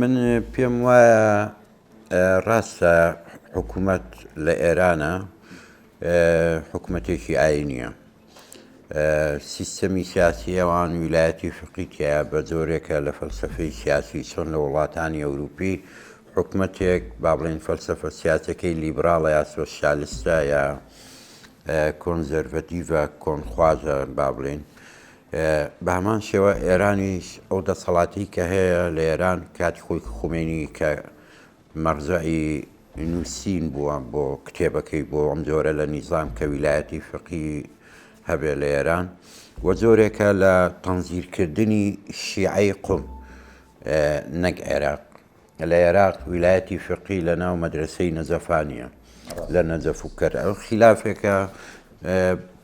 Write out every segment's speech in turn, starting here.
من پێم وایە ڕاستە حکوومەت لە ئێرانە حکوومەتێکی ئاینیە. سیستەمی سیاسی ئەوان ویلایەتی فقی تیایە بە جۆرێکە لە فەلسەفەی سیاسی چۆن لە وڵاتانی ئەوروپی حکومەتێک با بڵێین فەلسەفە سیاسەکەی لیبراڵە یا سۆسیالیستە یا کۆنزەرڤەتیڤە کۆنخوازە با بڵێین بە هەمان شێوە ئێرانیش ئەو دەسەڵاتی کە هەیە لە ئێران کاتی خۆی خومێنی کە مەرجەعی نووسین بووە بۆ کتێبەکەی بۆ ئەم جۆرە لە نیزام کە ویلایەتی فقی هەبێ لە ئێران و جۆرێکە لە تەنزیرکردنی شیعەی قوم نەک عێراق لە عێراق ویلایەتی فقی لە ناو مەدرسەی نەجەفانیە لە نەجەف و کەر ئەو خلافێکە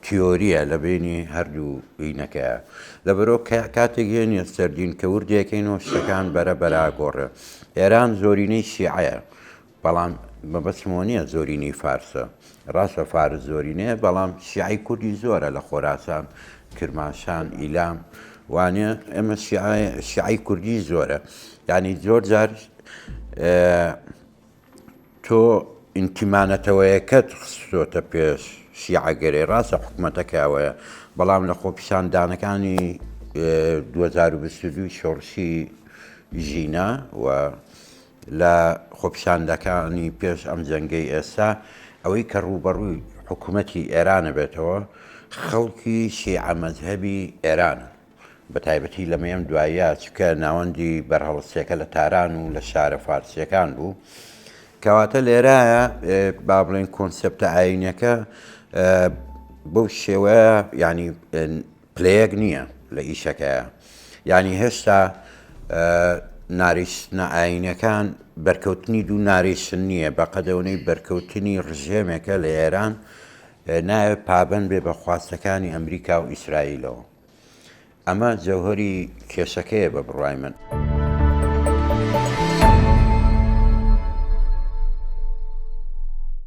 تیۆریە لە بینی هەردوو بینەکەیە لەبەرۆ کاتێک هێنیە سەردین کە وردێکەین و شتەکان بەرە بەراگۆڕێ ئێران زۆرینەی شیعەیە بەڵام مەبەستمەوە نییە زۆرینەی فارسە ڕاستە فارس زۆرینەیە بەڵام شیعەی کوردی زۆرە لە خۆراسان کرماشان ئیلام وانە ئێمە شیعەی کوردی زۆرە یعنی زۆر جار تۆ ئینتیما نەتەوەیەکەت خستۆتە پێش شیعەگەرێ ڕاستە حکومەتەکە ئەوەیە بەڵام لە خۆپیشاندانەکانی 2022 شۆڕشی ژینا و لە خۆپیشاندەکانی پێش ئەم جەنگەی ئێستا ئەوەی کە ڕووبەڕووی حکوومەتی ئێرانە بێتەوە خەڵکی شیعە مەزهەبی ئێرانە بە تایبەتی لەمەی ئەم دواییە چونکە ناوەندی بەرهەڵستیەکە لە تاران و لە شارە فارسیەکان بوو کەواتە لێرایە با بڵێن کۆنسپتە ئاینەکە بەو شێوەیە ینی پلەیەک نییە لە ئیشەکەیە ینی هێشتا ناریشتنە ئاینەکان بەرکەوتنی دوو ناریشن نییە بە قەدەونەی بەرکەوتنی ڕژێمێکە لە ئێران ناوێت پابند بێ بە خواستەکانی ئەمریکا و ئیسرائیلەوە. ئەمە جەوهەری کێشەکەیە بە بڕوای من.